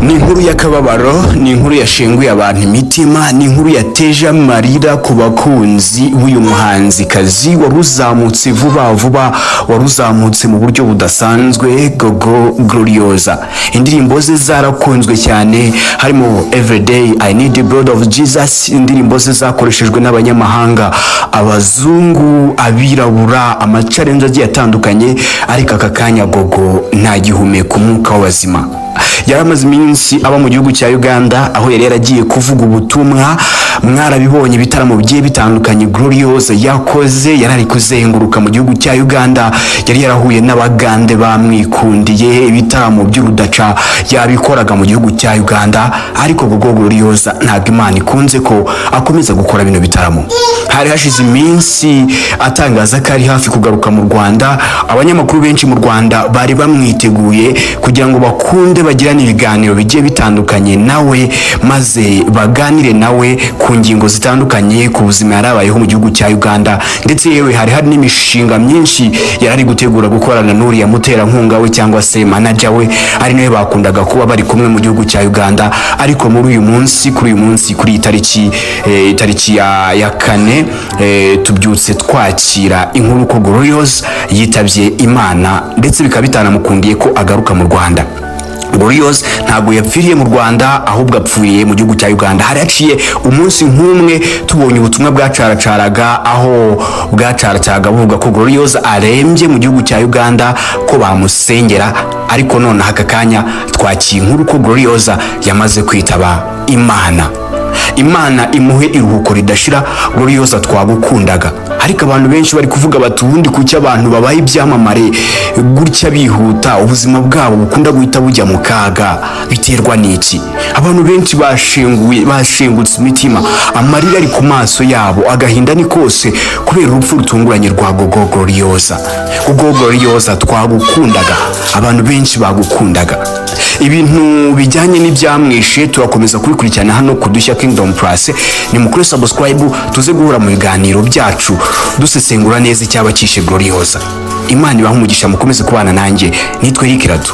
Ni inkuru y'akababaro, ni inkuru yashenguye abantu imitima, ni inkuru yateje amarira ku bakunzi b'uyu muhanzikazi wari uzamutse vuba vuba, wari uzamutse mu buryo budasanzwe, Gogo Gloriosa. Indirimbo ze zarakunzwe cyane, harimo "Everyday I Need the Blood of Jesus". Indirimbo ze zakoreshejwe n'abanyamahanga, abazungu, abirabura, amachallenge agiye atandukanye. Ariko aka kanya Gogo ntagihumeka umwuka w'abazima. Yari amaze iminsi aba mu gihugu cya Uganda, aho yari yaragiye kuvuga ubutumwa. Mwarabibonye ibitaramo bigiye bitandukanye Gloriose yakoze, yari ari kuzenguruka mu gihugu cya Uganda, yari yarahuye n'Abagande bamwikundiye, ibitaramo by'urudaca yabikoraga mu gihugu cya Uganda. Ariko Gogo Gloriose ntabwo Imana ikunze ko akomeza gukora bino bitaramo. Hari hashize iminsi atangaza ko ari hafi kugaruka mu Rwanda. Abanyamakuru benshi mu Rwanda bari bamwiteguye kugira ngo bakunde bagirane ibiganiro bigiye bitandukanye nawe, maze baganire nawe ku ngingo zitandukanye, ku buzima yarabayeho mu gihugu cya Uganda. Ndetse yewe hari n'imishinga myinshi yari ari gutegura gukorana n'uriya muterankunga we cyangwa se manager we, ari nawe bakundaga kuba bari kumwe mu gihugu cya Uganda. Ariko muri uyu munsi, kuri uyu munsi, kuri iyi tariki, itariki ya 4, tubyutse twakira inkuru ko Gloriose yitabye Imana, ndetse bikaba bitanamukundiye ko agaruka mu Rwanda. Gloriose ntabwo yapfiriye mu Rwanda, ahubwo apfuye mu gihugu cya Uganda. Hari haciye umunsi nk'umwe tubonye ubutumwa bwacaracaraga, aho bwacaracaraga buvuga ko Gloriose arembye mu gihugu cya Uganda, ko bamusengera. Ariko none aka kanya twakiye inkuru ko Gloriose yamaze kwitaba Imana. Imana imuhe iruhuko ridashira. Gloriose, twagukundaga. Ariko abantu benshi bari kuvuga bati: "Ubundi kuki abantu babaye ibyamamare gutya bihuta, ubuzima bwabo bukunda guhita bujya mu kaga? Biterwa n'iki?" Abantu benshi bashenguye, bashengutse imitima, amarira ari ku maso yabo, agahinda ni kose kubera urupfu rutunguranye rwa Gogo Gloriosa. Gogo Gloriosa, twagukundaga, abantu benshi bagukundaga. Ibintu bijyanye n'ibyamwishe turakomeza kubikurikirana hano ku Dushya Kingdom Plus. Ni mukuri subscribe, tuze guhura mu biganiro byacu dusesengura neza icyaba cyishe Gloriosa. Imana ibahe umugisha, mukomeze kubana nanjye. Nitwe Eric Radu.